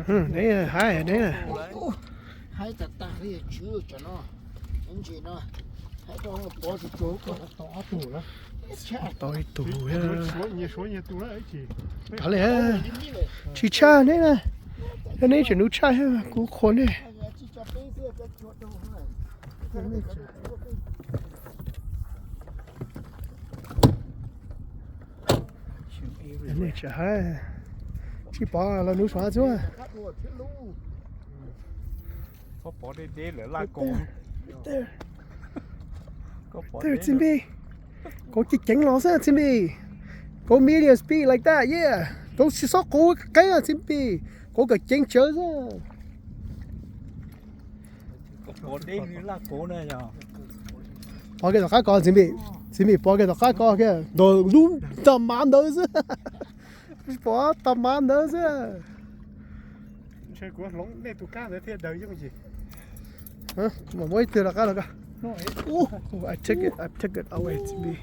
Deb, haib deb. Haib tag tag li tswv tsam no, ntsis no, haib rau pov tsis tsuag. Tau ib tug thiab. Kav liam, tsis tshaj neb na. Yog neb tseem nug tshaj thiab kuv qhuas neb. Nej tseem hais, tsis pom los nuv suav xwb. Txi Npis, kauv ceev ceev los xwb Txi Npis. Kauv medium speed like that, yeah. Kauv tsis txhob quv qeeb Txi Npis, kauv kawm ceev tsawv xwb. Pov kiag tom qab ko Txi Npis, Txi Npis pov kiag tom qab ko kiag, ntawm lub tag mav ntawd xwb. Pov tag mav ntawd xwb. Kuv mam muab ib tug rov qab los ko. I took it, I took it away, Txi Npis.